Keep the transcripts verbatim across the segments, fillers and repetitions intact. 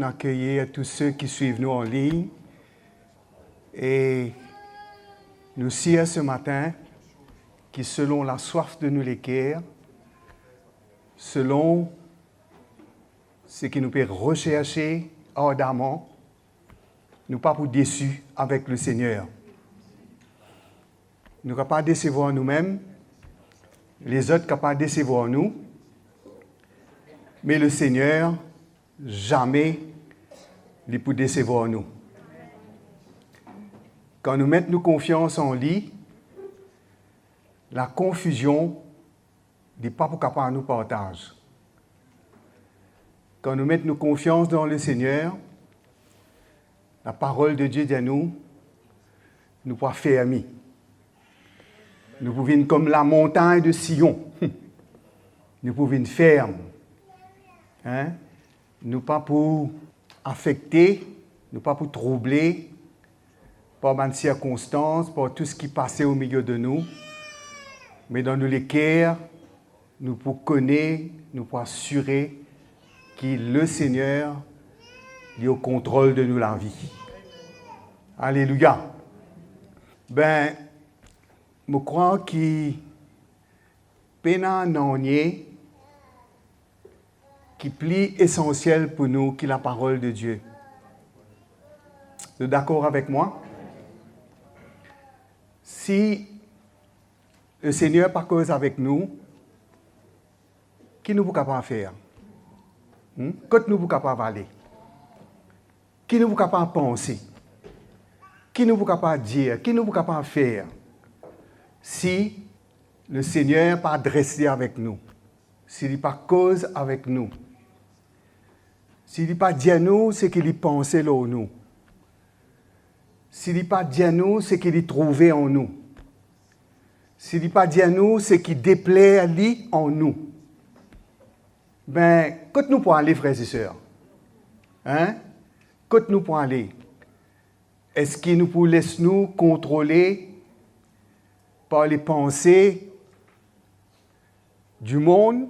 Accueillir tous ceux qui suivent nous en ligne. Et nous sir ce matin ki selon laswaf de nou leker, selon seki nou pe reserse ardaman, nou pa pou desi avek Lesegner. Nou kapav desevwar noumem, lezot kapav desevwar nou, me Lesegner, zame li pou desevwar nou. Kan nou met nou konfians an li, lakonfizion, li pa pou kapav nou partaz. Kan nou met nou konfians dan Lesegner, laparol de Die dir nou, nou pou afermi. Nou pou vinn kom lamontagn de Sion. Nou pou vinn ferm. Hein? Nou pa pou afekte, nou pa pou trouble par bann sirkonstans, par tou seki pase omilie de nou. Me dan nou leker, nou pou kone, nou pou asire ki Lesegner, li o kontrol de nou lavi. Alelouya! Be, mo krwar ki pena nanye ki pli esansiel pou nou ki laparol de Die. Zot dakor avek mwa? Si Lesegner pa koz avek nou, ki nou pou kapav fer? Hmm? Kot nou pou kapav ale? Ki nou pou kapav panse? Ki nou pou kapav dir? Ki nou pou kapav fer? Si Lesegner pa adres li avek nou, si li pa koz avek nou, si li pa dir nou seki li panse lor nou, si li pa dir nou seki li trouve an nou, si li pa dir nou seki depler li an nou, be, kot nou pou ale, frer e ser? Hein? Kot nou pou ale? Eski nou pou les nou kontrole par lepanse dimond?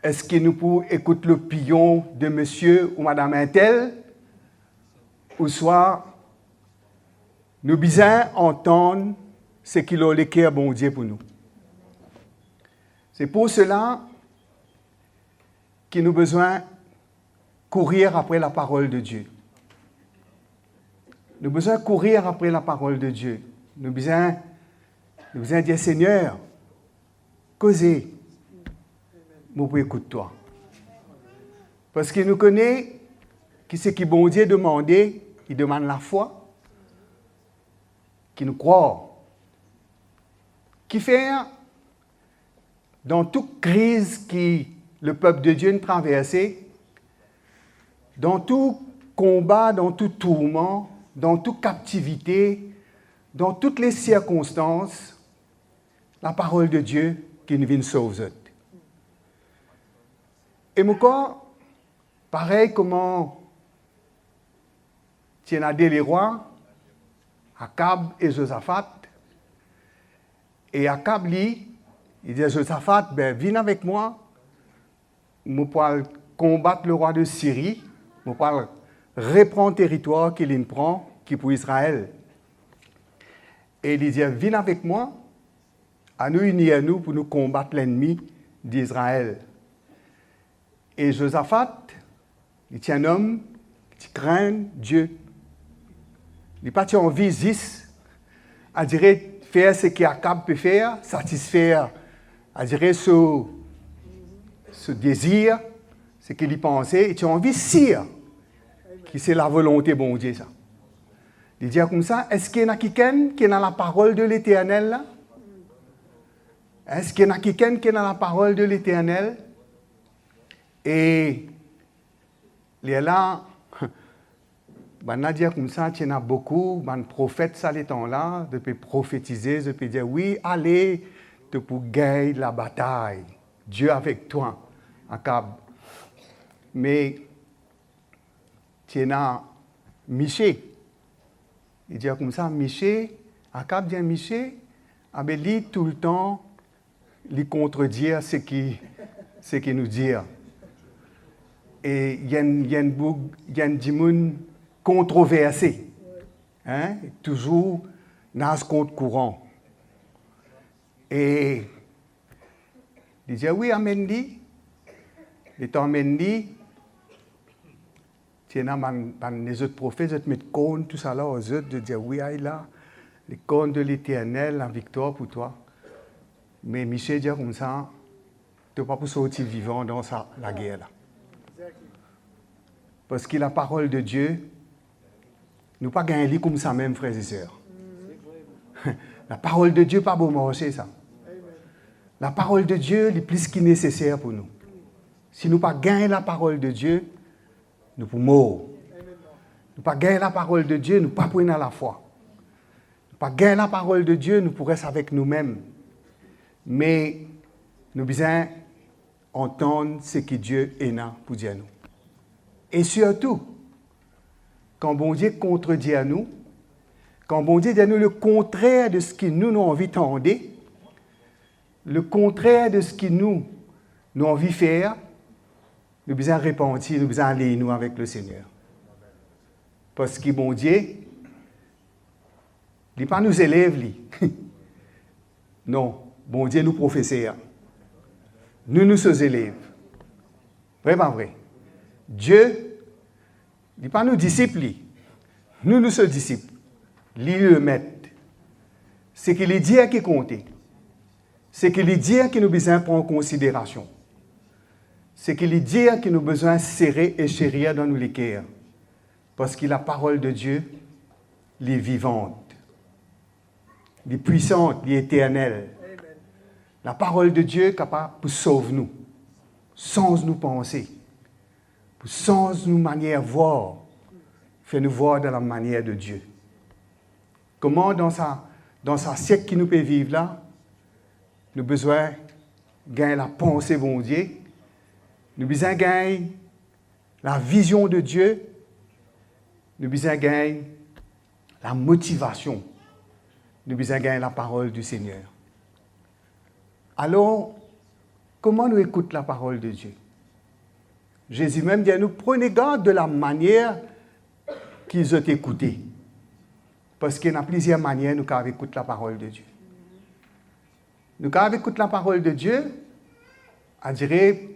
Eski nou pou ekout lopinion de misie ou madam intel? Ouswa nou bizin antann seki lor leker Bondie pou nou? Se pou sela ki nou bizin kourir apre laparol de Die. Nou bizin kourir apre laparol de Die. Nou bizin, nou bizin dir, Segner, koze, mo pou ekout twa. Parski nou kone ki seki Bondie demande, li demann lafwa, ki nou krwar. Kifer dan tou kriz ki lepep de Die inn traverse, dan tou konba, dan tou tourman, dan tou kaptivite, dan tou lesirkonstans, laparol de Die ki inn vinn sov zot. E mo krwar, parey kouma ti ena de lerwa, Akab e Zozafat. E Akab, li, li dir Zozafat, be, vinn avek mwa, mo pou al konbat lerwa de Siri, mo pou al repran teritwar ki linn pran, ki pou Izrael. E li dir, vinn avek mwa, anou inir nou pou nou konbat lennmi Izrael. E Zozafat, li ti enn om ki ti krenn Die. Li pa ti anvi zis, adire, fer seki Akab pe fer, satisfer, adire so, so dezir, seki li panse, li ti anvi sir ki se lavolonte Bondie sa. Li dir koumsa, eski ena kikenn ki ena laparol de Leternel la? Eski ena kikenn ki ena laparol de Leternel? E lerla, bann la dir koumsa, ti ena boukou bann profet sa letan la, zot pe profetize, zot pe dir, wi, ale, to pou gagn labatay. Die avek twa, Akab. Me ti ena Miche. Li dir koumsa, Miche, Akab dir Miche, abe li toultan, li kontredir seki, seki nou dir. E li enn, li enn boug, li enn dimoun kontroverse, hein, touzour naz kont kouran. E li dir, "Wi, amenn li." Letan amenn li, ti ena bann, bann lezot profet, zot met korn, tousala, zot, zot dir, "Wi, ay la, le corne de l'Éternel, laviktwar pou twa." Me misie dir koumsa, "To pa pou sorti vivan dan sa lager la." Parski laparol de Die, nou pa gagn li koumsa mem, frer e ser. Laparol de Die pa bon marse, sa. Laparol de Die, li plis ki neseser pou nou. Si nou pa gagn laparol de Die, nou pou mor. Nou pa gagn laparol de Die, nou pa pou ena lafwa. Nou pa gagn laparol de Die, nou pou res avek noumem. Me nou bizin antann seki Die ena pou dir nou. E sirtou, kan Bondie kontredir nou, kan Bondie dir nou le kontrer de seki nou, nou anvi tande, le kontrer de seki nou, nou anvi fer, nou bizin repanti, nou bizin align nou avek Lesegner. Parski Bondie, li pa nou zelev, li. Non, Bondie nou profeser. Nou, nou so zelev. Vre, pa vre? Die, li pa nou disip, li. Nou, nou so disip. Li, li le met. Seki li dir ki konte. Seki li dir ki nou bizin pran konsiderasion. Seki li dir ki nou bizin sere e cherir dan nou leker. Parski laparol de Die, li vivan, li pwisan, li eternel. Laparol de Die kapav pou sov nou, sanz nou panse, pou sanz nou manier vwar, fer nou vwar dan lamanier de Die. Kouma dan sa, dan sa siek ki nou pe viv la, nou bizin gagn lapanse Bondie, nou bizin gagn lavizion de Die, nou bizin gagn lamotivasion, nou bizin gagn laparol di Segner. Alor, kouma nou ekout laparol de Die? Zezi mem dir nou, "Prenez garde de la manière ki zot ekoute." Parski ena plizier manier nou kapav ekout laparol de Die. Nou kapav ekout laparol de Die, adire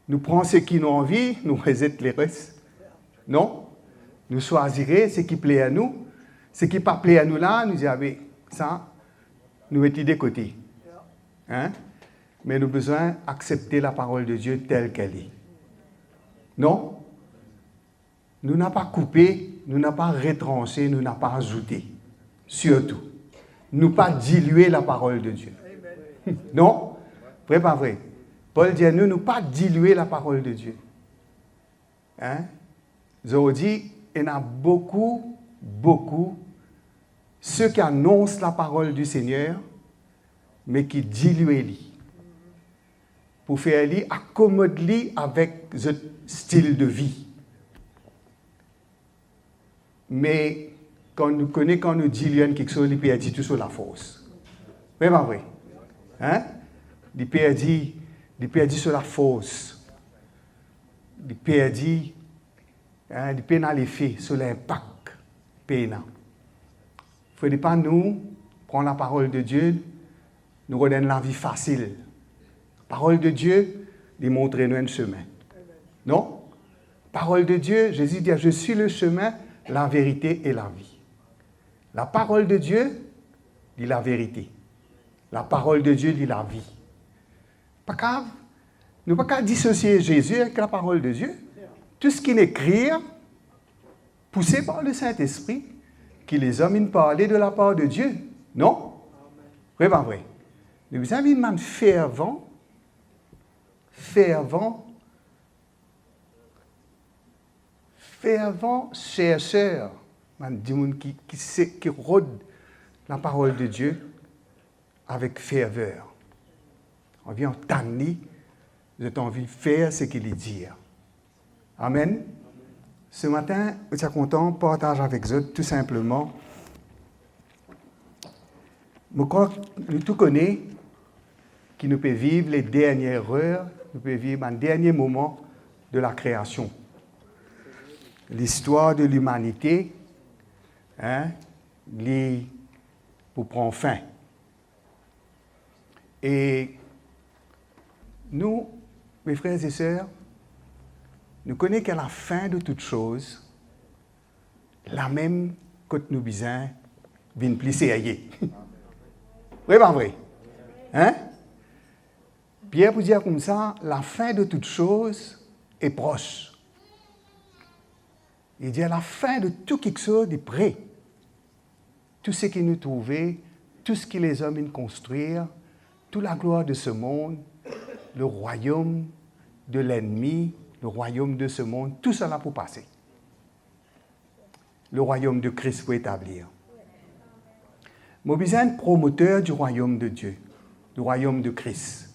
nou pran seki nou anvi, nou rezet leres. Non? Nou swazire seki pler nou. Seki pa pler nou la, nou dir, "Abe, sa, nou met li de kote." Hein? Me nou bizin aksepte laparol de Die tel kel li. Non? Nou napa koupe, nou napa retranse, nou napa azoute. Sirtou, nou pa dilwe laparol de Die. Non? Vre, pa vre? Pol dir nou, nou pa dilwe laparol de Die. Hein? Zordi, ena boukou, boukou, seki anons laparol di Segner, me ki dilwe li, pou fer li akomod li avek zot stil de vi. Me kan nou kone, kan nou dilwe enn kiksoz, li perdi tou so lafors. Vre, pa vre? Hein? Li perdi, li perdi so lafors. Li perdi, hein, li pena lefe, so linpak pena. Fode pa nou pran laparol de Die, nou rod enn lavi fasil. Parol de Die, li montre nou enn semin. Non? Parol de Die, Zezi dir, "Je suis le chemin, la vérité et la vie." Laparol de Die, li laverite. Laparol de Die, li lavi. Pa kav, nou pa kav disosie Zezi avek laparol de Die. Tou seki inn ekrir, pouse par le Saint-Esprit, ki lezom inn parle de lapar de Die. Non? Vre, pa vre? Nou bizin vinn bann fervan, fervan, fervan chercher, bann dimoun ki, ki se, ki rod laparol de Die avek ferver. Anvi antann li, zot anvi fer seki li dir. Amen. Se matin, mo ti a kontan partaz avek zot tou sinpleman. Mo krwar nou tou kone ki nou pe viv le dernie ler, nou pe viv bann dernie moman de la création. Listwar de limanite, hein, li pou pran fin. E nou, mes frères et sœurs, nou kone ki a la fin de toutes choses, lamem kot nou bizin vinn pli serye. Vre pa vre? Hein? Pier pou dir koumsa, la fin de toutes choses est proche. Li dir, la fin de tou kiksoz li pre. Tou seki nou trouve, tou seki lezom inn konstrir, tou laglwar de se mond, le royaume de l'ennemi, le royaume de ce monde, tousala pou pase. Le royaume de Christ pou etablir. Mo bizin enn promoter du royaume de Dieu, du royaume de Christ.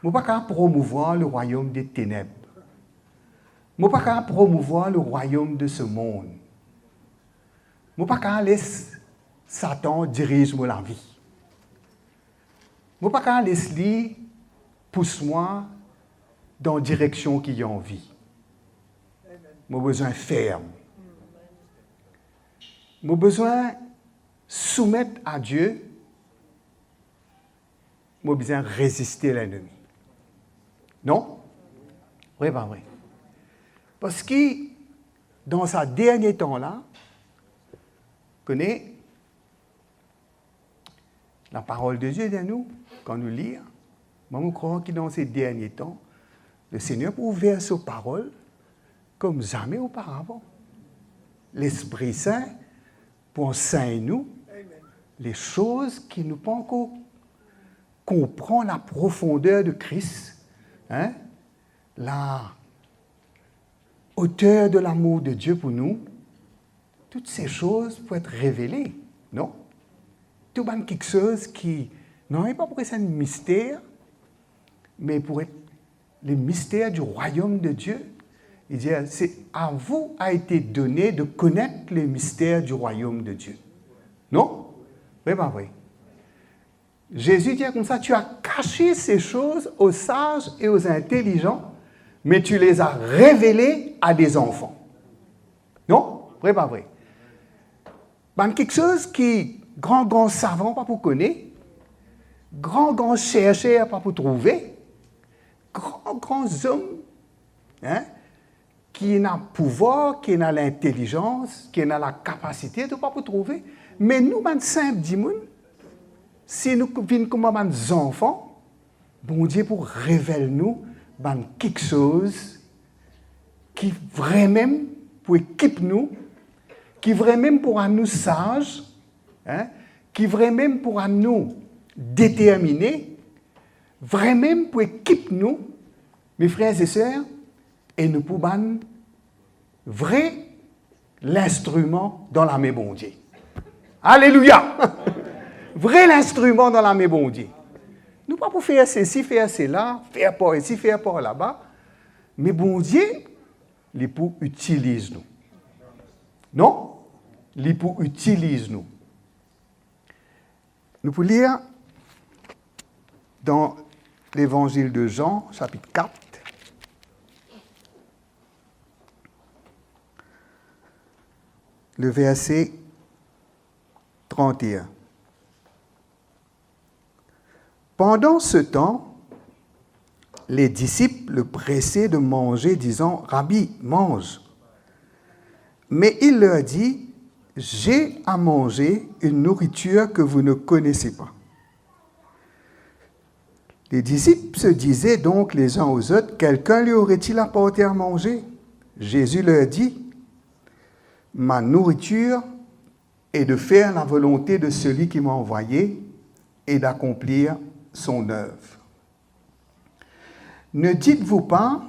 Mo pa kapav promouvwar le royaume des ténèbres. Mo pa kapav promouvwar le royaume de ce monde. Mo pa kapav les Satan diriz mo lavi. Mo pa kapav les li pous mwa dan direksion ki li anvi. Mo bizin ferm. Mo bizin soumet a Die. Mo bizin reziste lennmi. Non? Vre pa vre? Parski dan sa dernie tan la, kone, la parole de Dieu dir nou, kan nou lir, mwa mo krwar ki dan se dernie tan, le Seigneur pou ouver so parol kom zame oparavan. Lespri Sin pou ansegn nou les choses ki nou pa ankor konpran, la profondeur de Christ, hein, la hauteur de l'amour de Dieu pour nous, toutes ces choses pou et revele, non? Tou bann kiksoz ki, non, li pa pou res enn mister, me pou et le mystère du royaume de Dieu. Il dit, c'est à vous a été donné de connaître le mystère du royaume de Dieu. Non? Vre pa vre? Jésus dit comme ça, tu as caché ces choses aux sages et aux intelligents, mais tu les as révélées à des enfants. Non? Vre pa vre? Bann kiksoz ki gran, gran savan pa pou kone, gran, gran serser pa pou trouve, gran, gran zom, hein, ki ena pouvwar, ki ena lintelizans, ki ena lakapasite, to pa pou trouve. Me nou, bann sinp dimoun, si nou vinn kouma bann zanfan, Bondie pou revel nou bann kiksoz ki vremem pou ekip nou, ki vremem pou rann nou saz, hein, ki vremem pou rann nou determine, vremem pou ekip nou, mes frères et sœurs, e nou pou bann vre linstriman dan lame Bondie. Alelouya! Vre linstriman dan lame Bondie. Nou pa pou fer sesi, fer sela, fer par isi, fer par laba, me Bondie, li pou itiliz nou. Non? Li pou itiliz nou. Nou pou lir dan Levanzil de Zan, sapit kat, le verse trant e enn. Pendant ce temps, les disciples le pressaient de manger, disant, Rabbi, mange. Mais il leur dit, J'ai à manger une nourriture que vous ne connaissez pas. Les disciples se disaient donc les uns aux autres, Quelqu'un lui aurait-il apporté à manger? Jésus leur dit, Ma nourriture est de faire la volonté de celui qui m'a envoyé et d'accomplir son œuvre. Ne dites-vous pas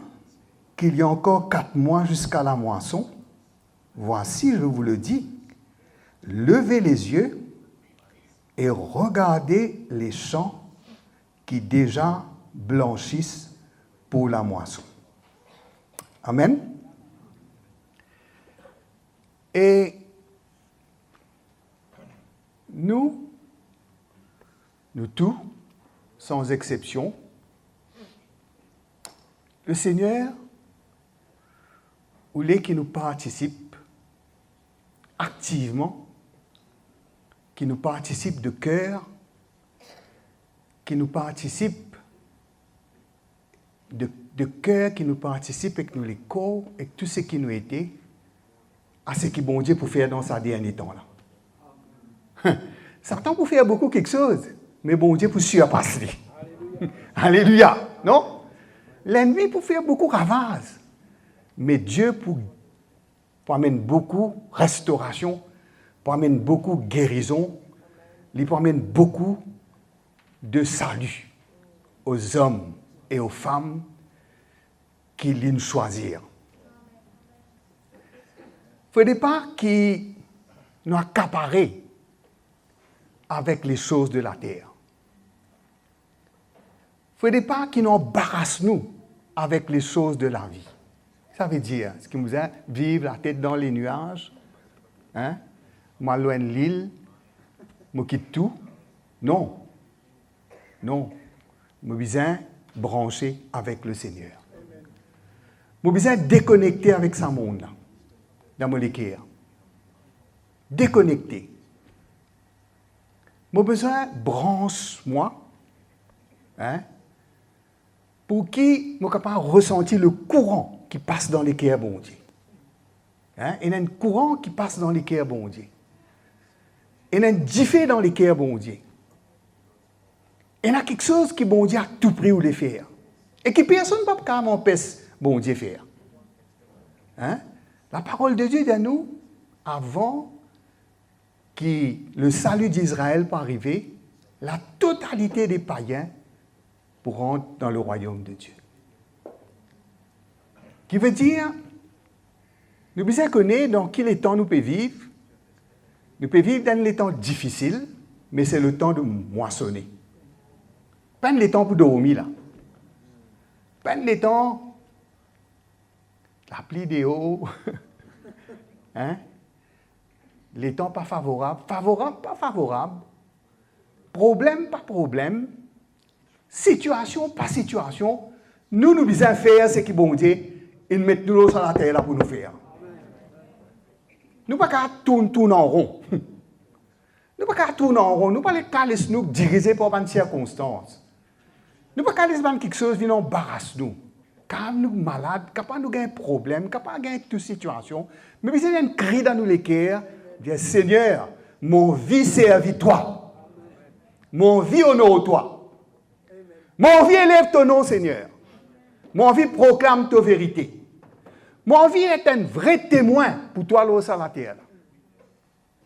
qu'il y a encore quatre mois jusqu'à la moisson? Voici, je vous le dis, levez les yeux et regardez les champs qui déjà blanchissent pour la moisson. Amen. E nou, nou tou, san exsepsion, le Seigneur Oule ki nou partisip aktivman, ki nou partisip de ker, ki nou partisip de, de ker, ki nou partisip ek nou lekor, ek tou seki nou ete, a seki Bondie pou fer dan sa dernie tan la. Satan pou fer boukou kiksoz, me Bondie pou sirpas li. Aleluya, non? Lennmi pou fer boukou ravaz, me Die pou, pou amenn boukou restorasion, pou amenn boukou gerizon, li pou amenn boukou de sali o zom e o fam ki li'nn swazir. Fode pa ki nou akapare avek lesoz de later. Fode pa ki nou anbaras nou avek lesoz de lavi. Savedir, seki mo bizin viv latet dan lenwaz, hein? Mo al lor enn lil, mo kit tou? Non. Non. Mo bizin branse avek Lesegner. Mo bizin dekonekte avek sa mond la, dan mo leker. Dekonekte. Mo bizin brans mwa, hein, pou ki mo kapav resanti lekouran ki pas dan leker Bondie. Hein? Ena enn kouran ki pas dan leker Bondie. Ena enn dife dan leker Bondie. Ena kiksoz ki Bondie a toupri oule fer, e ki personn pa kapav anpes Bondie fer. Hein? Laparol de Die dir nou, avan ki lesali Izrael pou arive, latotalite de payin pou rant dan lerwayom de Die. Ki vedir, nou bizin kone dan ki letan nou pe viv. Nou pe viv dan enn letan difisil, me se letan de mwasone. Pa enn letan pou dormi la. Pa enn letan lapli deor. Hein? Letan pa favorab, favorab pa favorab, problem pa problem, sitiasion pa sitiasion, nou, nou bizin fer seki Bondie inn met nou lor sa later la pou nou fer. Nou pa kapav tourn, tourn an ron. Nou pa kapav tourn an ron, nou pa le kapav les nou dirize par bann sirkonstans. Nou pa kapav les bann kiksoz vinn anbaras nou. Kapav nou malad, kapav nou gagn problem, kapav gagn tou sitiasion, me bizin enn kri dan nou leker, dir, Segner, mo anvi servi twa. Mo anvi onor twa. Mo anvi elev to nom, Segner. Mo anvi proklam to verite. Mo anvi et enn vre temwin pou twa lor sa later la.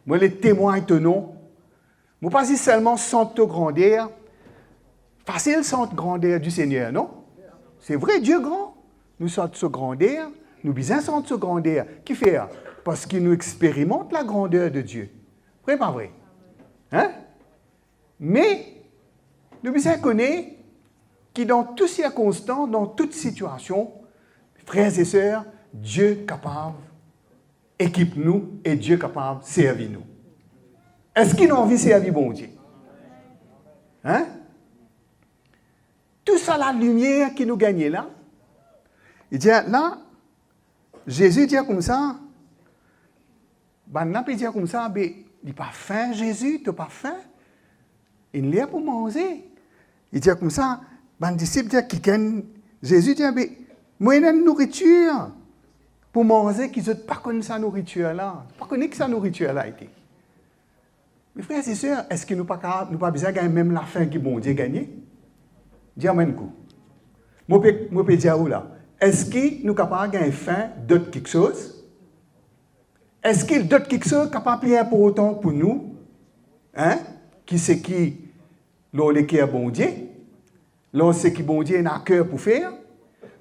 Mo le temwagn to nom. Mo pa zis selman sant to grander. Fasil sant grander di Segner, non? Se vre, Die gran. Nou sant so grander, nou bizin sant so grander. Kifer? Parski nou experimant lagrander de Die. Vre, pa vre? Hein? Me nou bizin kone ki dan tou sirkonstans, dan tou sitiasion, frer e ser, Die kapav ekip nou e Die kapav servi nou. Eski nou anvi servi Bondie? Hein? Tou sa lalimier ki nou gagne la, li dir la, Zezi dir koumsa, bann la pe dir koumsa, be, li pa fin, Zezi, to pa fin? Inn ler pou manze. Li dir koumsa, bann disip dir, kikenn, Zezi dir, be, mo ena enn nouritir pou manze ki zot pa konn sa nouritir la. Pa kone ki sa nouritir la ete. Me frer e ser, eski nou pa kapav, nou pa bizin gagn mem lafin ki Bondie gagne? Dir mwa enn kou. Mo pe, mo pe dir ou la, eski nou kapav gagn fin dot kiksoz? Eski dot kiksoz kapav pli inportan pou nou, hein, ki seki lor leker Bondie, lor seki Bondie ena aker pou fer,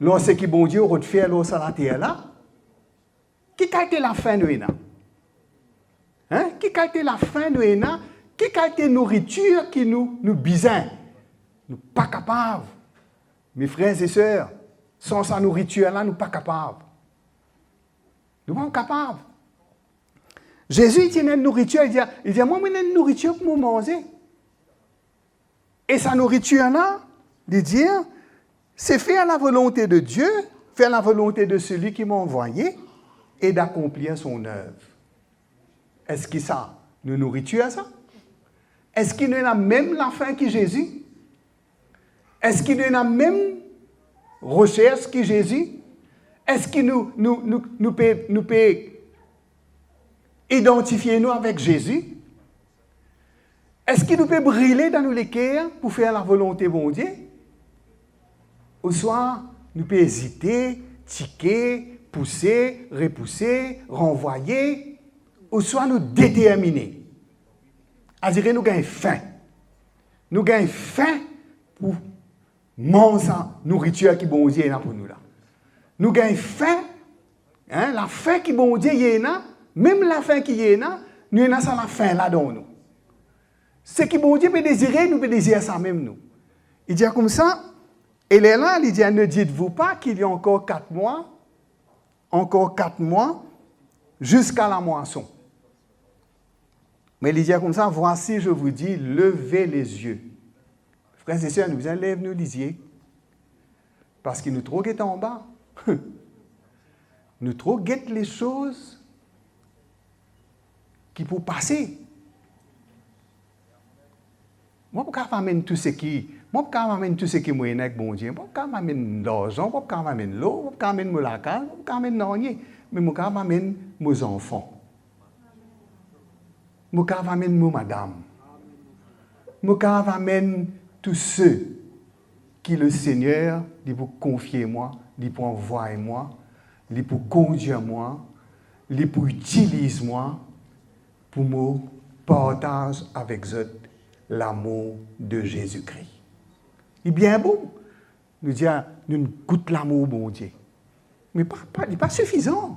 lor seki Bondie rod fer lor sa later la? Ki kalite lafin nou ena? Hein? Ki kalite lafin nou ena? Ki kalite nouritir ki nou, nou bizin? Nou pa kapav. Me frer e ser, san sa nouritir la, nou pa kapav. Nou pa kapav. Zezi ti ena enn nouritir, li dir, li dir, mwa, mo ena enn nouritir pou mo manze. E sa nouritir la, li dir, se fer lavolonte de Die, fer lavolonte de seli ki m'a anvwaye, et d'accomplir son œuvre. Eski sa nou nouritir sa? Eski nou ena mem lafin ki Zezi? Eski nou ena mem resers ki Zezi? Eski nou, nou, nou, nou pe, nou pe idantifie nou avek Zezi? Eski nou pe brile dan nou leker pou fer lavolonte Bondie? Ouswa nou pe ezite, tike, pouse, repouse, ranvwaye? Ouswa nou determine? Adire nou gagn fin. Nou gagn fin pou manz sa nouritir ki Bondie ena pou nou la. Nou gagn fin, hein, lafin ki Bondie ena, mem lafin ki ena, nou ena sa lafin la dan nou. Seki Bondie pe dezire, nou pe dezir sa mem nou. Li dir koumsa, e lerla li dir, ne dites-vous pas qu'il y a encore quatre mois, encore quatre mois jusqu'à la moisson? Me li dir koumsa, voici, je vous dis, levez les yeux. Frer e ser, nou bizin lev nou lizie, parski nou tro get anba. Nou tro get lesoz ki pou pase. Mo pa kapav amenn tou seki, mo pa kapav amenn tou seki mo ena ek Bondie. Mo pa kapav amenn larzan, mo pa kapav amenn lor, mo pa kapav amenn mo lakaz, mo pa kapav amenn nanye. Me mo kapav amenn mo zanfan. Mo kapav amenn mo madam. Mo kapav amenn tou se ki Lesegner, li pou konfie mwa, li pou anvway mwa, li pou kondir mwa, li pou itiliz mwa, pou mo partaz avek zot lamour de Zezi Kri. Li bien bon, nou dir, ah, nou gout lamour Bondie. Me pa, pa, li pa sifizan.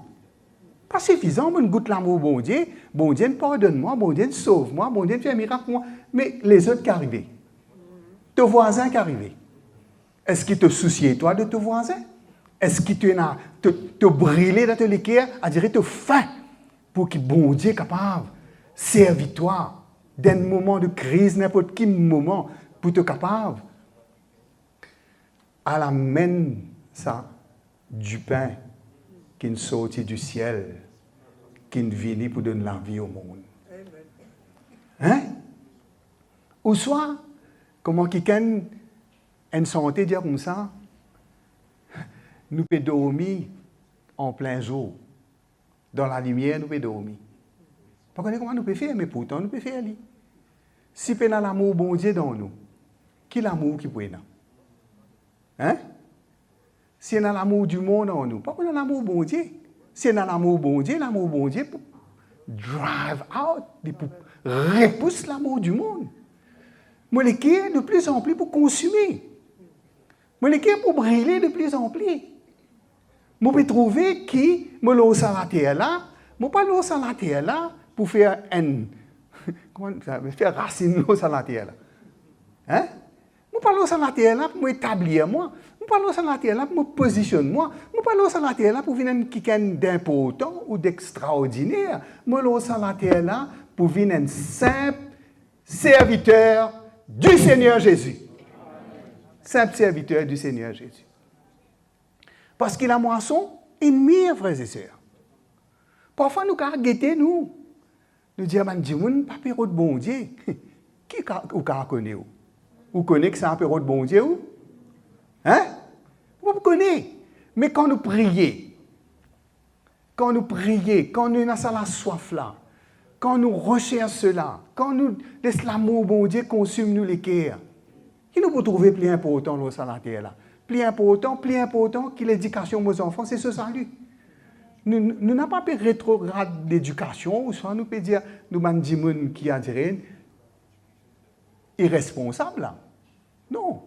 Pa sifizan, mo gout lamour Bondie, Bondie pardonn mwa, Bondie sov mwa, Bondie fer mirak pou mwa. Me lezot ki arive? To vwazin ki arive? Eski to sousie twa de to vwazin? Eski to ena, to, to brile dan to leker, adire to fin pou ki Bondie kapav servi twa dan enn moman de kriz, ninport ki moman, pou to kapav al amenn sa dipin ki'nn sorti disiel, ki'nn vini pou donn lavi omond. Hein? Ouswa, kouma kikenn, enn sante dir koumsa, nou pe dormi an plin zour. Dan lalimier nou pe dormi. Pa kone kouma nou pe fer, me pourtan nou pe fer li. Si pena lamour Bondie dan nou, ki lamour ki pou ena? Hein? Si ena lamour dimond an nou, pa pou ena lamour Bondie. Si ena lamour Bondie, lamour Bondie pou drive out, li pou repous lamour dimond. Mo leker de pli an pli pou konsime. Mo leker pou brile de pli an pli. Mo pe trouve ki mo lor sa later la, mo pa lor sa later la pou fer enn, kouma sa, fer rasinn lor sa later la. Hein? Mo pa lor sa later la pou mo etablir mwa. Mo pa lor sa later la pou mo pozisionn mwa. Mo pa lor sa later la pou vinn enn kikenn dinportan ou dextraordiner. Mo lor sa later la pou vinn enn sinp serviter di Segner Zezi. Sinp serviter di Segner Zezi. Parski lamwason inn mir, frer e ser. Parfwa nou kapav gete nou, nou dir, bann dimoun pa pe rod Bondie. Ki ka, ou kapav kone ou? Ou kone ki sa pe rod Bondie ou? Hein? Ou pa pou kone. Me kan nou priye, kan nou priye, kan nou ena sa laswaf la, kan nou resers sela, kan nou les lamour Bondie konsim nou leker, ki nou pou trouve pli inportan lor sa later la? Pli inportan, pli inportan ki ledikasion mo zanfan, se so sali. Nou, nou napa pe retrograd ledikasion, ouswa nou pe dir nou bann dimoun ki adir iresponsab la. Non.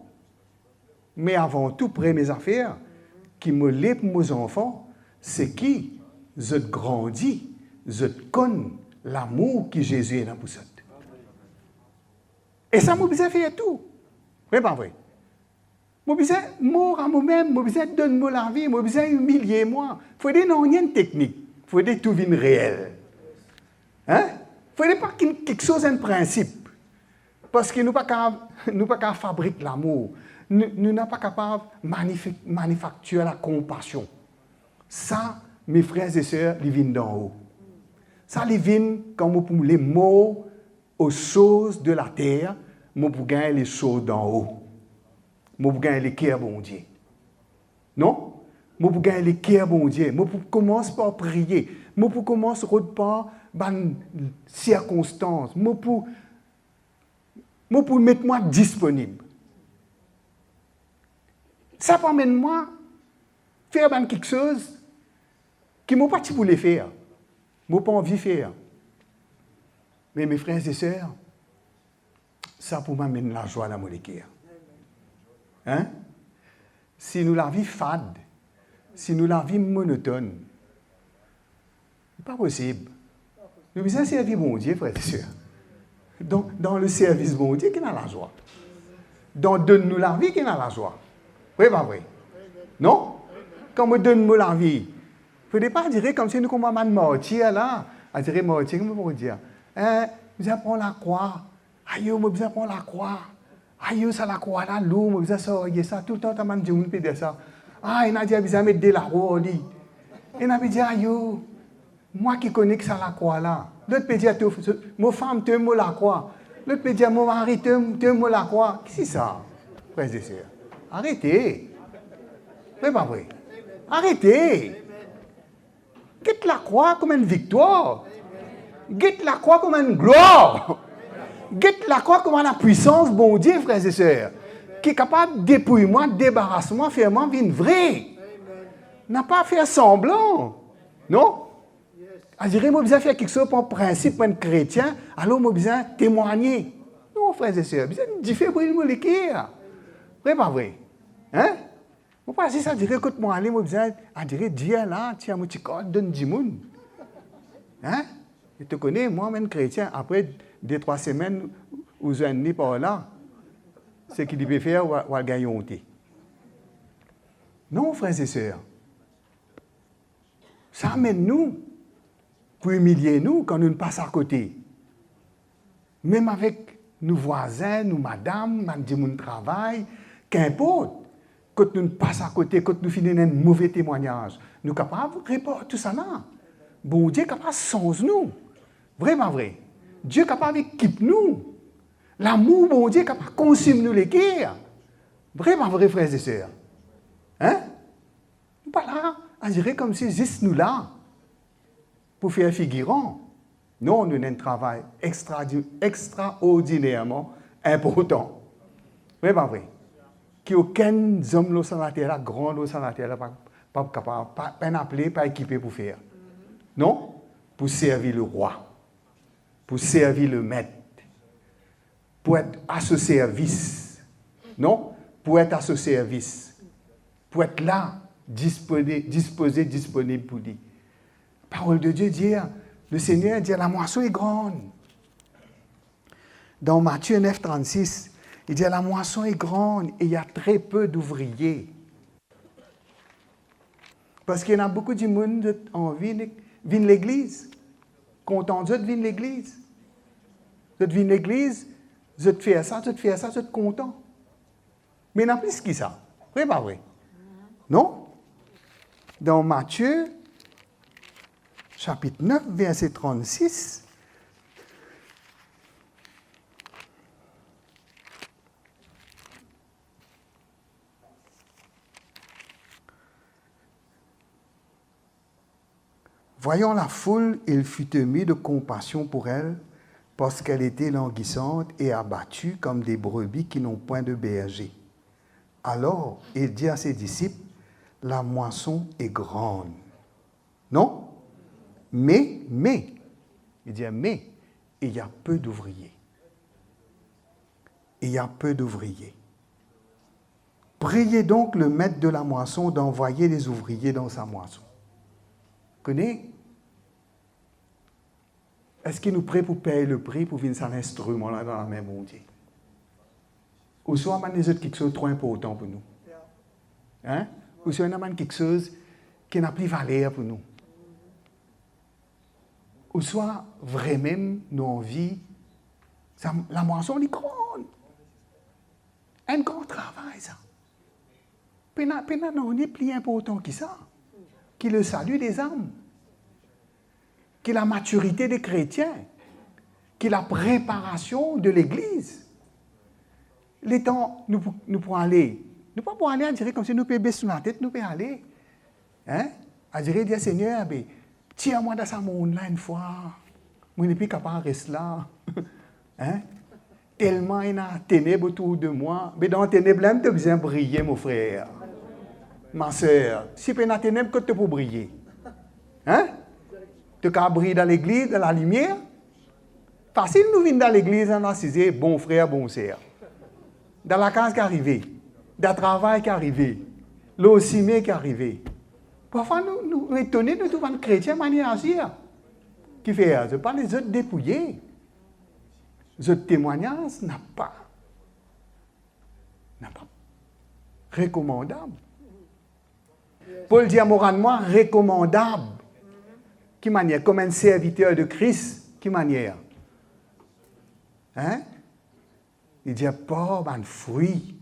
Me avan tou, premie zafer ki mo le pou mo zanfan, se ki zot grandi, zot konn lamour ki Zezi ena pou zot. E sa mo bizin fer tou. Vre pa vre? Mo bizin mor a momem, mo bizin donn mo lavi, mo bizin imilie mwa. Fode nanye enn teknik, fode tou vinn reel. Hein? Fode pa ki, kiksoz enn prinsip. Parski nou pa kapav, nou pa kapav fabrik lamour. Nou, nou napa kapav manifi-, manifaktir lakonpasion. Sa, Mes frères et sœurs, li vinn dan-o. Sa li vinn, kan mo pou les morts aux choses de la terre, mo pou gagn les choses d'en haut. Mo pou gagn leker Bondie. Non? Mo pou gagn leker Bondie. Mo pou koumans par priye. Mo pou koumans rod par bann sirkonstans. Mo pou, mo pou met mwa disponib. Sa pou amenn mwa fer bann kiksoz ki mo pa ti pou le fer. Mo pa anvi fer. Me, mes frères et sœurs, sa pou amenn lazwa dan mo leker. Hein? Si nou lavi fad, si nou lavi monotonn, li pa posib. Nou bizin servi Bondie, frères et sœurs. Donk, dan le servis Bondie ki ena lazwa. Dan donn nou lavi ki ena lazwa. Vre, pa vre? Non? Kan mo donn mo lavi, fode pa dire koumsi nou kouma bann martir la. Adire martir, kouma pou dir? Eh, bizin pran lakrwa. Ayo, mo bizin pran lakrwa. Ayo, sa lakrwa la lour, mo bizin sarye sa. Toultan, ta bann dimoun pe dir sa. Ah, ena dir bizin met de laro ar li. Ena pe dir, ayo, mwa ki kone ki sa lakrwa la. Lot pe dir, to, mo fam, to mo lakrwa. Lot pe dir, mo mari, to, to mo lakrwa. Ki sa, frères et sœurs? Arete. Vre, pa vre? Arete. Get lakrwa kouma enn viktwar. Get lakrwa kouma enn glwar. Get lakrwa kouma lapwisans Bondie, frères et sœurs, ki kapav depouy mwa, debaras mwa, fer mwa vinn vre. Napa fer sanblan. Non? Adire mo bizin fer kiksoz par prinsip, mo enn kretien, alor mo bizin temwagne. Non, frères et sœurs, bizin dife bril mo leker. Vre, pa vre? Hein? Mo pa zis adire kot mo ale, mo bizin adire dir la, tir mo ti kart, donn dimoun. Hein? E to kone, mwa, mo enn kretien, apre de trwa semenn, ou zwenn li par la, seki li pe fer, ou, ou al gagn onte. Non, frères et sœurs. Sa amenn nou pou imilie nou kan nou pas akote. Mem avek nou vwazin, nou madam, bann dimoun travay, kinport, kot nou pas akote, kot nou finn ena enn move temwagnaz, nou kapav repar tousala. Bondie kapav sanz nou. Vre, pa vre? Die kapav ekip nou. Lamour Bondie kapav konsim nou leker. Vre, pa vre, frères et sœurs? Hein? Nou pa la, adire koumsi zis nou la pou fer figiran. Non, nou ena enn travay extra-, extraordinerman inportan. Vre, pa vre? Ki okenn zom lor sa later la, gran lor sa later la, pa, pa kapav, pa, pa ena pli, pa ekipe pou fer. Non? Pou servi lerwa. Pou servi Lemet. Pou et a so servis. Non? Pou et a so servis. Pou et la, dispone-, dispoze, disponib pou li. Parol de Die dir, Lesegner dir, lamwason e gran. Dan Matie nef trannsis, li dir, lamwason e gran e il y a très peu d'ouvriers. Parski ena boukou dimoun, zot anvi vinn legliz, kontan zot vinn legliz. Zot vinn legliz, zot fer sa, zot fer sa, zot kontan. Me ena plis ki sa. Vre, pa vre? Non? Dan Matie, sapit nef, verse trannsis, voyant la foule, il fut ému de compassion pour elle, parce qu'elle était languissante et abattue comme des brebis qui n'ont point de berger. Alors, il dit à ses disciples, la moisson est grande. Non? Mais, mais, il dit, mais, il y a peu d'ouvriers. Il y a peu d'ouvriers. Priez donc le maître de la moisson d'envoyer les ouvriers dans sa moisson. Kone? Eski nou pre pou pey lepri pou vinn sa linstriman la dan lame Bondie? Ouswa bann lezot kiksoz tro inportan pou nou? Hein? Ouswa ena bann kiksoz ki ena pli valer pou nou? Ouswa vremem nou anvi sa, lamwason li gran. Enn gran travay sa. Pena, pena nanye pli inportan ki sa. ki le salut des âmes, ki la matirite de kretien, ki la preparasion de legliz. Letan nou pou, nou pou ale, nou pa pou ale, on dirait koumsi nou pe bes nou latet, nou pe ale. Hein? On dirait dir, Segner, be, tir mwa dan sa mond la enn fwa. Mo nepli kapav res la. Hein? Telman ena teneb otour de mwa. Be dan teneb la mem to bizin briye, mo frer, ma ser. Si pena teneb, kot to pou briye? Hein? To kapav briye dan legliz, dan lalimier? Fasil nou vinn dan legliz, nou asize, bon frer, bon ser. Dan lakaz ki arive, dan travay ki arive, lor sime ki arive. Parfwa nou, nou etone, nou trouv bann kretien manier azir. Kifer? Zot pa les zot depouye. Zot temwagnaz napa, napa rekomandab. Pol dir, mo rann mwa rekomandab. Ki manier? Kom enn serviter de Kris. Ki manier? Hein? Li dir, par bann fri,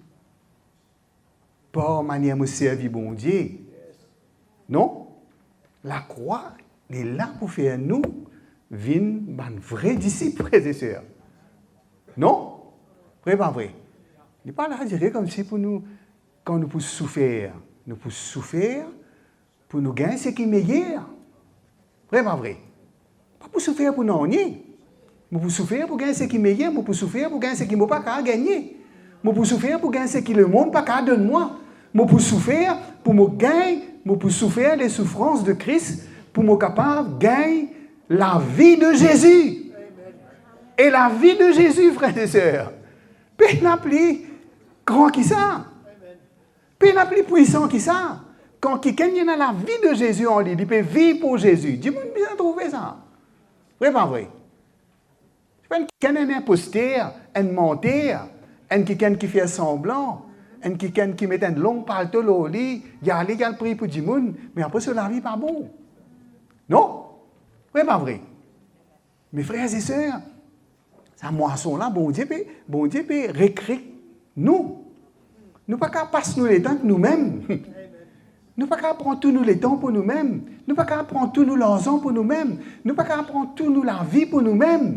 par manier mo servi Bondie. Non? Lakrwa, li la pou fer nou vinn bann vre disip, frer e ser. Non? Vre pa vre? Li pa la, on dirait koumsi pou nou, kan nou pou soufer, nou pou soufer pou nou gagn seki meyer. Vre pa vre? Pa pou soufer pou nanye. Mo pou soufer pou gagn seki meyer, mo pou soufer pou gagn seki mo pa kapav gagne. Mo pou soufer pou gagn seki lemond pa kapav donn mwa. Mo pou soufer pou mo gagn, mo pou soufer les souffrances de Christ, pou mo kapav gagn lavi de Zezi. E lavi de Zezi, frer e ser, pena pli gran ki sa. Pena pli pwisan ki sa. Kan kikenn ena lavi de Zezi an li, li pe viv pou Zezi. Dimoun bizin trouve sa. Vre pa vre? Se pa enn kikenn, enn inposter, enn manter, enn kikenn ki fer sanblan, enn kikenn ki met enn long palto lor li, li ale, li al priy pou dimoun, me apre so lavi pa bon. Non? Vre pa vre? Me frer e ser, sa mwason la, Bondie pe, Bondie pe rekrit nou. Nou pa kapav pas nou letan ek noumem. Nou pa kapav pran tou nou letan pou noumem. Nou pa kapav pran tou nou larzan pou noumem. Nou pa kapav pran tou nou lavi pou noumem.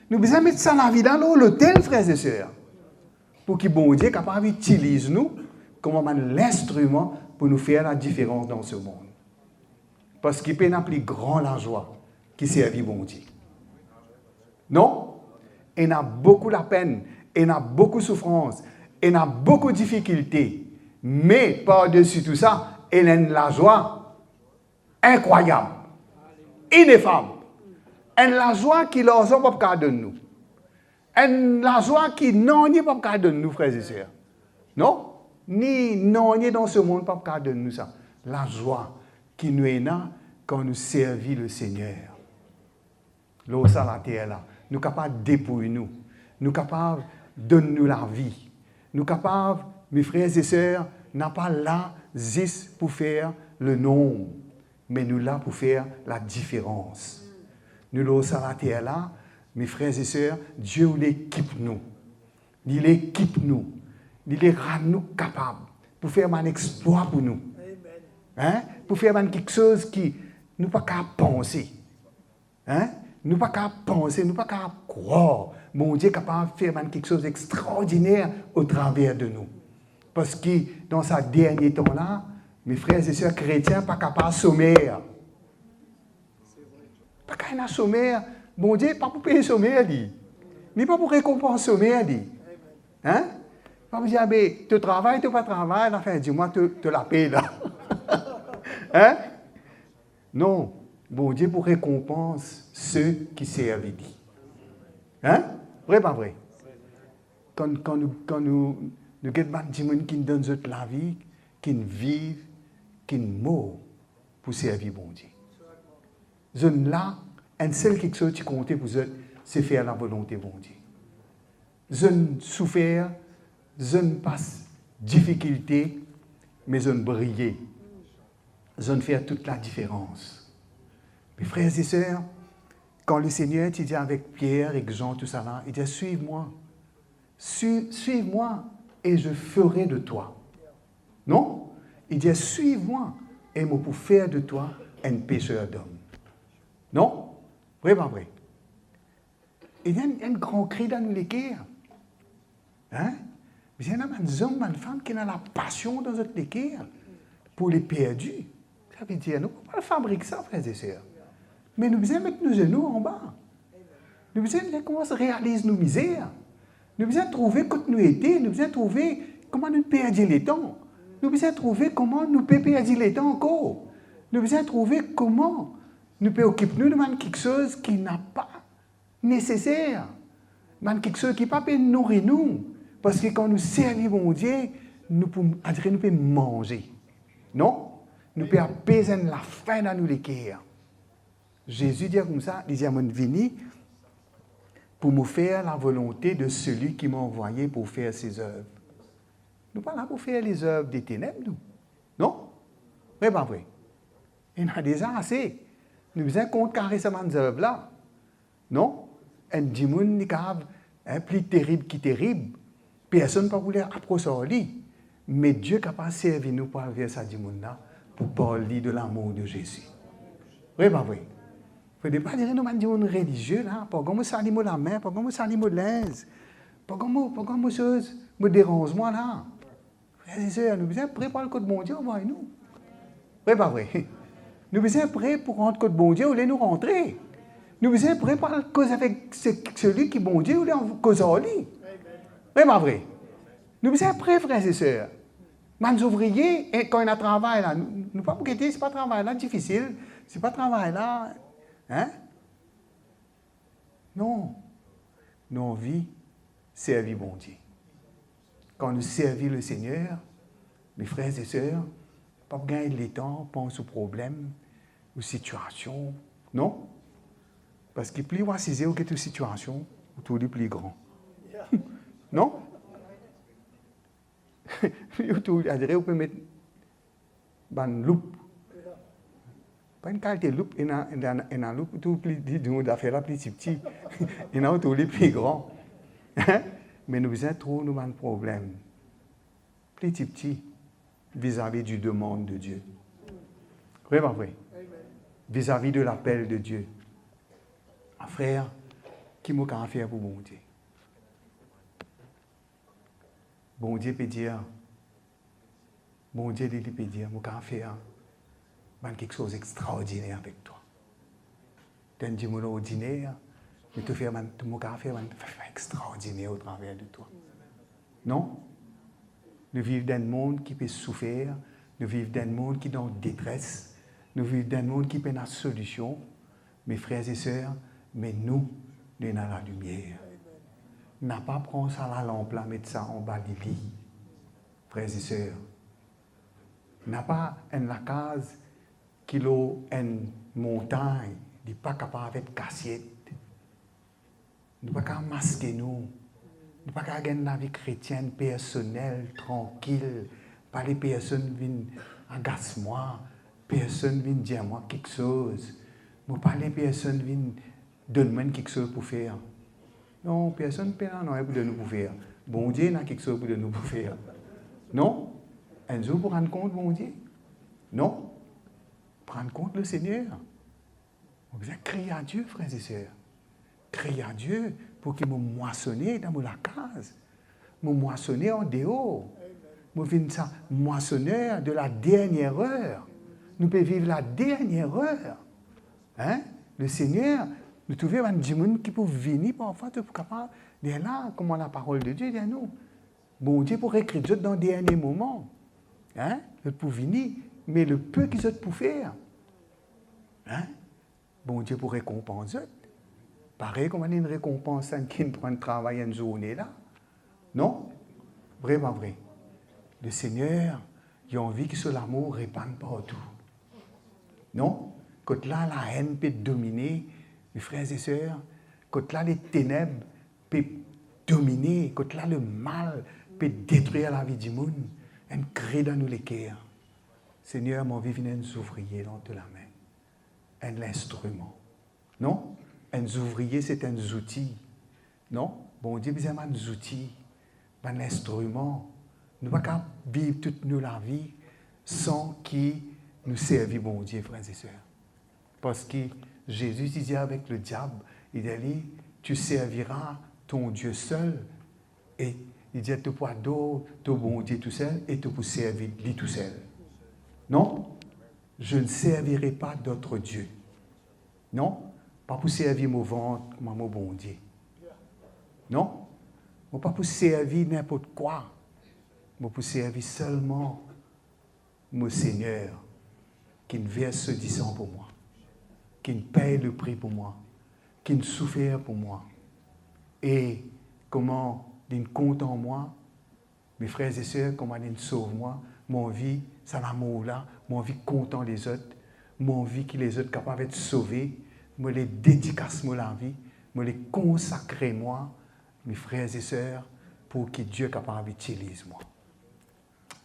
Nou bizin met sa lavi la lor lotel, frer e ser, pou ki Bondie kapav itiliz nou kouma bann linstriman pou nou fer ladiferans dan se mond. Parski pena pli gran lazwa ki servi Bondie. Non? Ena boukou lapenn, ena boukou soufrans, ena boukou difikilte, me pardesi tou sa, ena enn lazwa inkrwayab, inefab, enn lazwa ki larzan pa pou kapav donn nou. Enn lazwa ki nanye pa pou kapav donn nou, frer e ser. Non? Ni nanye dan se mond pa pou kapav donn nou sa lazwa ki nou ena kan nou servi Lesegner. Lor sa later la, nou kapav depouy nou, nou kapav donn nou lavi, nou kapav, me frer e ser, napa la zis pou fer lenorm, me nou la pou fer ladiferans. Nou lor sa later la, me frer e ser, Die oule ekip nou. Li le ekip nou. Li le rann nou kapav pou fer bann explwa pou nou. Hein? Pou fer bann kiksoz ki nou pa kapav panse. Hein? Nou pa kapav panse, nou pa kapav krwar Bondie kapav fer bann kiksoz extraordiner otraver de nou. Parski dan sa dernie tan la, me frer e ser, kretien pa kapav somer. Pa kapav ena somer. Bondie pa pou pey somer li. Li pa pou rekonpans somer li. Hein? Pa pou dir, abe, to travay, to pa travay, lafin di mwa, to, to lapey la. Hein? Non, Bondie pou rekonpans se ki servi li. Hein? Vre pa vre? Kan, kan nou, kan nou, nou get bann dimoun ki'nn donn zot lavi, ki'nn viv, ki'nn mor pou servi Bondie. Zot la, enn sel kiksoz ti konte pou zot, se fer lavolonte Bondie. Zot soufer, zot pas difikilte, me zot briye. Zot fer tou ladiferans. Me frer e ser, kan Lesegner ti dir avek Pier ek Zan, tousala, li dir, suiv mwa. Suiv, suiv mwa e je ferai de toi. Non? Li dir, suiv mwa e mo pou fer de twa enn peser dom. Non? Vre, pa vre? Ena enn, enn gran kri dan nou leker. Hein? Bizin ena bann zom, bann fam ki ena lapasion dan zot leker pou leperdi. Savedir, nou pa fabrik sa, frer e ser. Me nou bizin met nou zenou anba. Nou bizin rekomans realiz nou mizer. Nou bizin trouve kot nou ete, nou bizin trouve kouma nou perdi letan. Nou bizin trouve kouma nou pe perdi letan ankor. Nou bizin trouve kouma nou pe okip nou de bann kiksoz ki napa neseser, bann kiksoz ki pa pe nouri nou. Parski kan nou servi Bondie, nou pou, adire nou pe manze. Non? Nou pe apez enn lafin dan nou leker. Zezi dir koumsa, li dir, "Mo'nn vini pou mo fer lavolonte de seli ki m'a anvwaye pou fer se zev." Nou pa la pou fer lezev de teneb, nou. Non? Vre, pa vre? Ena deza ase. Nou bizin kontrkare sa bann zev la. Non? Enn dimoun, li kapav, hein, pli terib ki terib. Personn pa pou le apros ar li. Me Die kapav servi nou pou al ver sa dimoun la, pou parl li de lamour de Zezi. Vre, pa vre? Fode pa dir nou bann dimoun relizie la, pandan mo sali mo lame, pandan mo sali mo linz, pandan mo, pandan mo soz, mo deranz mwa la. Frer e ser, nou bizin pre pou al kot Bondie, ou vwar nou. Vre, pa vre? Nou bizin pre pou rant kot Bondie, oule nou rantre. Nou bizin pre pou al koz avek se, seli ki Bondie, oule koz ar li. Vre, pa vre? Nou bizin pre, frer e ser. Bann zouvrie, e kan ena travay la, nou, nou pa pou gete, se pa travay la difisil, se pa travay la, hein? Non. Nou anvi servi Bondie. Kan nou servi Lesegner, me frer e ser, pa pou gagn letan pans ou problem, ou sitiasion, non? Parski pli ou asize ou get ou sitiasion, ou trouv li pli gran. Non? Pli ou trouv, adire ou pe met bann loup. Pa enn kalite loup, ena, ena, ena loup, ou trouv pli, li, li, zafer la pli tipti. Ena ou trouv li pli gran. Me nou bizin trouv nou bann problem pli tipti vizavi di demann de Die. Vre, pa vre? Vizavi de lapel de Die. Ah, frer, ki mo kapav fer pou Bondie? Bondie pe dir, Bondie li, li pe dir, mo kapav fer bann kiksoz extraordiner avek twa. To enn dimoun ordiner, me to fer bann, mo kapav fer bann extraordiner otraver de twa. Non? Nou viv dan enn mond ki pe soufer, nou viv dan enn mond ki dan detres, nou viv dan enn mond ki pena solision, me frer e ser, me nou, nou ena lalimier. Napa pran sa lalanp la, met sa anba lili. Frer e ser, napa enn lakaz ki lor enn montagn, li pa kapav et kasiet. Nou pa kapav maske nou. Nou pa kapav gagn lavi kretien personel, trankil, pa le personn vinn agas mwa, personn vinn dir mwa kiksoz. Mo pa le personn vinn donn mwa enn kiksoz pou fer. Non, personn pena nanye pou donn ou pou fer. Bondie ena kiksoz pou donn ou pou fer. Non? Enn zour pou rann kont Bondie. Non? Pou rann kont Lesegner. Mo bizin kriy a Die, frer e ser. Kriy a Die pou ki mo mwasone dan mo lakaz. Mo mwasone andeor. Mo vinn sa mwasoner de la dernière heure. Nou pe viv la dernière heure. Hein? Lesegner, nou trouve bann dimoun ki pou vini parfwa, to pou kapav, lerla, kouma laparol de Die dir nou, Bondie pou rekrit zot dan dernie moman. Hein? Zot pou vini, me le peu ki zot pou fer, hein? Bondie pou rekonpans zot. Parey kouma li rekonpans sa enn ki pran travay enn zourne la. Non? Vre, pa vre? Lesegner, li anvi ki so lamour repann partou. Non? Kot la laenn pe domine, me frer e ser, kot la leteneb pe domine, kot la lemal pe detrir lavi dimoun, enn kri dan nou leker. Segner, mo anvi vinn enn zouvrie dan to lame. Enn linstriman. Non? Enn zouvrie, se enn zouti. Non? Bondie bizin bann zouti, bann linstriman. Nou pa kapav viv tout nou lavi san ki Nou servi Bondie, frer e ser. Parski Zezi ti dir avek lediab, li dir li, "Tu serviras ton Dieu seul." E li dir, "To pou ador to Bondie tousel e to pou servi li tousel." Non? "Je ne servirai pas d'autres dieux." Non? Pa pou servi mo vant kouma mo Bondie. Non? Mo pa pou servi ninport kwa. Mo pou servi selman mo Segner, ki'nn vers so disan pou mwa, ki'nn pey lepri pou mwa, ki'nn soufer pou mwa. E kouma li'nn kontan mwa, me frer e ser, kouma li'nn sov mwa, mo anvi sa lamour la, mo anvi kontan lezot, mo anvi ki lezot kapav et sove, mo le dedikas mo lavi, mo le konsakre mwa, me frer e ser, pou ki Die kapav itiliz mwa.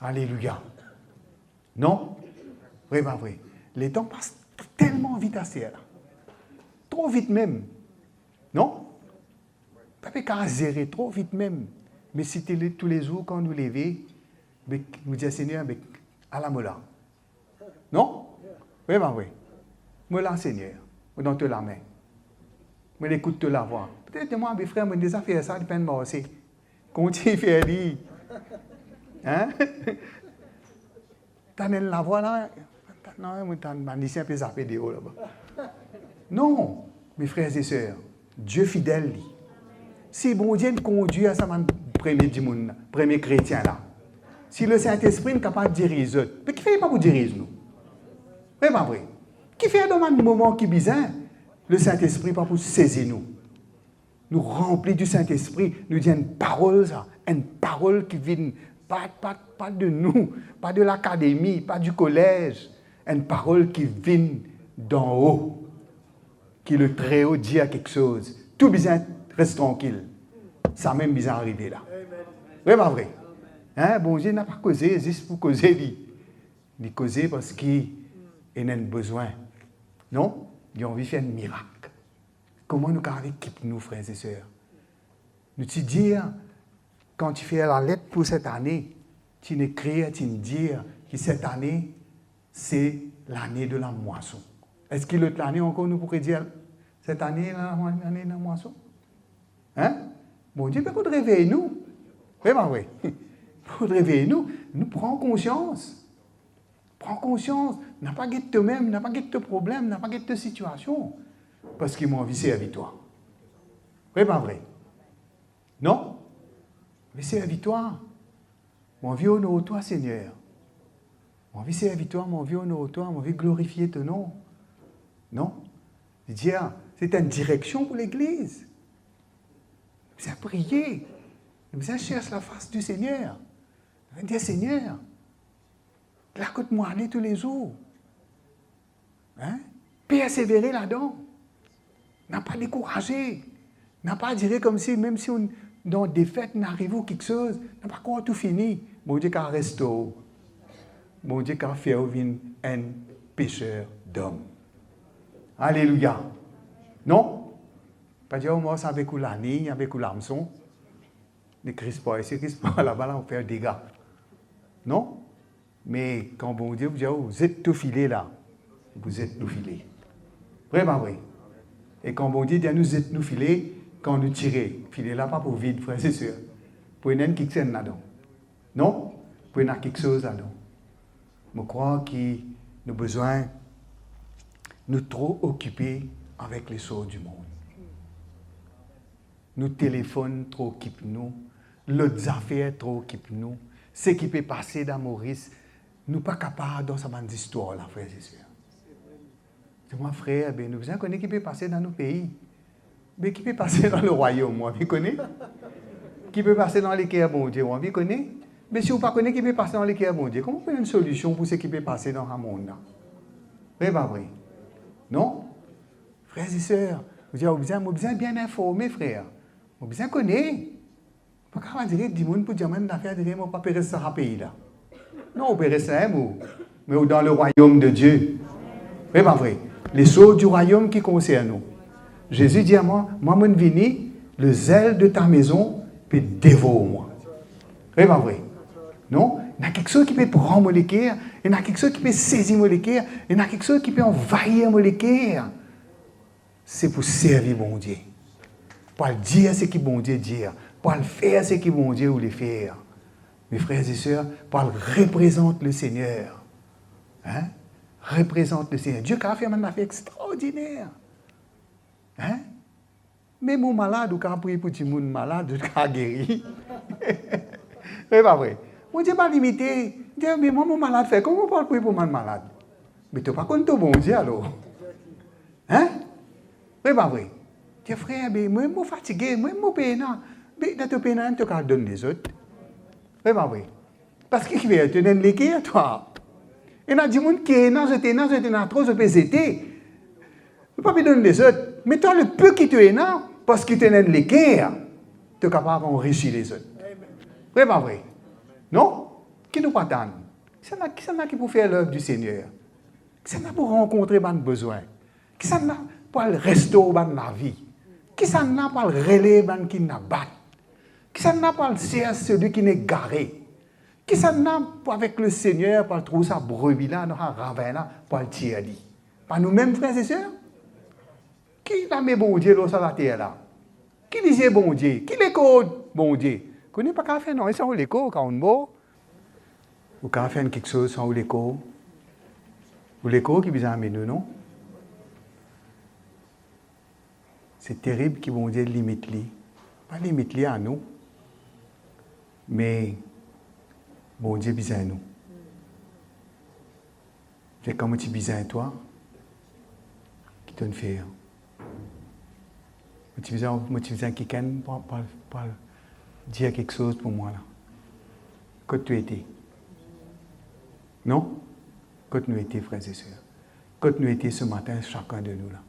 Alelouya. Non? Vre, pa vre? Letan pas telman vit aster la. Tro vit mem. Non? Pa pe kapav zere, tro vit mem. Me si ti le, toulezour kan nou leve, be, nou dir, "Segner, be, ala mo la." Non? Vre, pa vre? "Mo la, Segner, mo dan to lame. Mo ekout to lavwa." Petet mwa, be frer, mo deza fer sa, li pa'nn marse. Kontign fer li. Hein? Tann enn lavwa la, non, mo tann bann lisien pe zape deor laba. Non, me frer e ser, Die fidel li. Si Bondie inn kondwir sa bann premie dimoun la, premie kretien la, si Lesintespri inn kapav diriz zot, be kifer li pa pou diriz nou? Vre, pa vre? Kifer dan bann moman ki bizin, Lesintespri pa pou sezi nou? Nou ranpli di Sintespri, nou dir enn parol sa, enn parol ki vinn pa, pa, pa de nou, pa de lakademi, pa di kolez, enn parol ki vinn dan-o, ki Letreo dir kiksoz, tou bizin res trankil. Samem bizin arive la. Vre, pa vre? Hein, Bondie napa koze zis pou koze li. Li koze parski ena enn bezwin. Non? Li anvi fer enn mirak. Kouma nou kapav ekip nou, frer e ser? Nou ti dir, kan ti fer lalet pou set ane, ti'nn ekrir, ti'nn dir ki set ane, se lane de lamwason. Eski lot lane ankor nou pou redir, "Set ane, la, lane lamwason"? Hein? Bondie pe kot revey nou. Vre, pa vre? Kot revey nou, nou pran konsians. Pran konsians, napa get tomem, napa get to problem, napa get to sitiasion. Parski mo anvi servi twa. Vre, pa vre? Non? Mo anvi servi twa. Mo anvi onor twa, Segner. Mo anvi servi twa, mo anvi onor twa, mo anvi glorifie to nom. Non? Li dir, se enn direksion pou legliz. Nou bizin priye. Nou bizin sers lafas di Segner. Nou bizin dir, Segner, la kot mo ale toulezour. Hein? Persevere ladan. Napa dekouraze. Napa dire koumsi, mem si ou dan defet, inn ariv ou kiksoz, napa krwar tou fini. Bondie kapav restore ou. Bondie kapav fer ou vinn enn peser dom. Alelouya. Non? Pa dir ou mars avek ou lani, avek ou lamson. Li krisp isi, krisp laba la, ou fer dega. Non? Me kan Bondie pou dir ou, "Zet to file la," ou pou zet to file. Vre, pa vre? E kan Bondie dir nou zet nou file, kan nou tire, file la pa pou vid, frer e ser. Pou ena enn kiksenn ladan. Non? Pou ena kiksoz ladan. Mo krwar ki nou bizin, nou tro okipe avek les choses du monde. Nou telefonn tro okip nou, lot zafer tro okip nou, seki pe pase dan Moris, nou pa kapav dan sa bann zistwar la, frer e ser. Dir mwa, frer, be, nou bizin kone ki pe pase dan nou pei. Be, ki pe pase dan lerwayom, ou anvi kone? Ki pe pase dan leker Bondie, ou anvi kone? Be, si ou pa kone ki pe pase dan leker Bondie, kouma pou ena enn solision pou seki pe pase dan lamond la? Vre, pa vre? Non? Frer e ser, ou dir, ou bizin, mo bizin bien informe, frer. Mo bizin kone. Pa kapav dir dimoun pou dir mwa enn zafer, dir mo pa pe res sa pei la. Non, ou pe res la, mo, me ou dan lerwayom de Die. Vre, pa vre? Les choses du royaume ki konsern ou. Zezi dir mwa, mwa, mo'nn vini, le zèle de ta maison pe devor mwa. Vre, pa vre? Non? Ena kiksoz ki pe pran mo leker, ena kiksoz ki pe sezi mo leker, ena kiksoz ki pe anvayir mo leker. Se pou servi Bondie. Pou al dir seki Bondie dir, pou al fer seki Bondie oule fer. Mes frères et sœurs, pou al reprezant Lesegner. Hein? Reprezant Lesegner. Die kapav fer bann zafer extraordiner. Hein? Mem ou malad, ou kapav priye pou dimoun malad, zot kapav geri. Vre pa vre? Bondie pa limite. Dir, "Me mwa, mo malad, fer kouma mo pou al priye pou bann malad?" Me to pa konn to Bondie alor. Hein? Vre pa vre? Dir, "Frer, be, mwa, mo fatige, mwa, mo pena." Be, dan to pena, to kapav donn lezot. Vre pa vre? Parski kifer? To ena enn leker, twa. Ena dimoun ki ena, zot ena, zot ena tro, zot pe zete. Zot pa pe donn lezot. Me twa, le pe ki to ena, parski to ena enn leker, to kapav anrisi lezot. Vre pa vre? Non? Ki nou pou atann? Kisannla, kisannla ki pou fer lev di Segner? Kisannla pou rankontre bann bezwin? Kisannla pou al restor bann lavi? Kisannla pou al relev bann ki inn abat? Kisannla pou al sers seli ki inn egare? Kisannla pou avek Lesegner pou al trouv sa brebi la, dan sa ravin la, pou al tir li? Pa noumem, frer e ser? Ki lame Bondie lor sa later la? Ki lizie Bondie? Ki lekor Bondie? Kone pa kapav fer nanye san ou lekor, kan ou mor. Ou kapav fer enn kiksoz san ou lekor? Ou lekor ki bizin amenn ou, non? Se terib ki Bondie limit li. Pa limit li a nou, me Bondie bizin nou. Fer kan mo ti bizin twa, ki to'nn fer? Mo ti bizin, mo ti bizin kikenn pou, pou, pou dir kiksoz pou mwa la. Kot to ete? Non? Kot nou ete, frer e ser? Kot nou ete se matin, sakenn de nou la?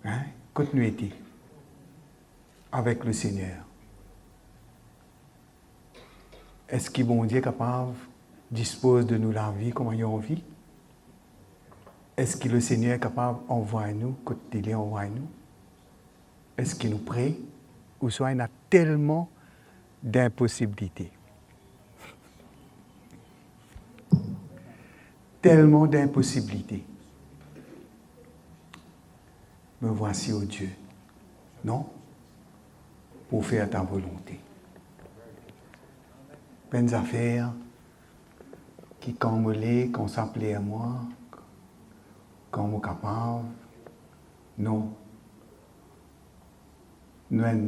Hein? Kot nou ete? Avek Lesegner. Eski Bondie kapav dispoz de nou lavi kouma li anvi? Eski Lesegner kapav anvway nou kot li anvway nou? Eski nou pre? Ouswa ena telman dinposibilite. Telman dinposibilite. Me voici, o Die, non, pou fer ta volonte. Bann zafer ki kan mo le, kan sa pler mwa, kan mo kapav, non. Nou enn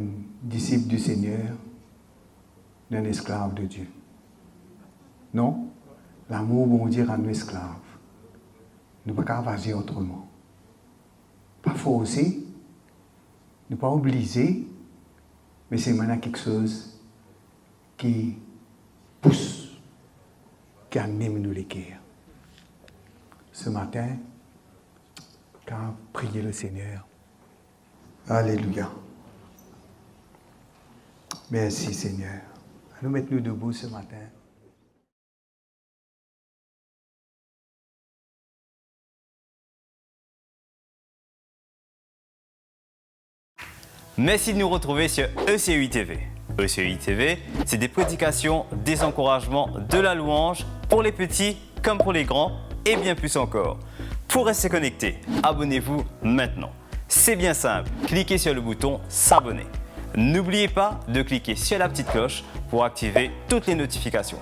disip di Segner, nou enn esklav de Die. Non? Lamour Bondie rann nou esklav. Nou pa kapav azir otreman. Pa forse, nou pa oblize, me selman ena kiksoz ki pous, ki anim nou leker. Se matin, kapav priye Lesegner. Alelouya. Mersi, Segner. Anou met nou debou se matin. Merci de nous retrouver sur E C U I T V. E C U I T V, c'est des prédications, des encouragements, de la louange pour les petits comme pour les grands et bien plus encore. Pour rester connecté, abonnez-vous maintenant. C'est bien simple, cliquez sur le bouton s'abonner. N'oubliez pas de cliquer sur la petite cloche pour activer toutes les notifications.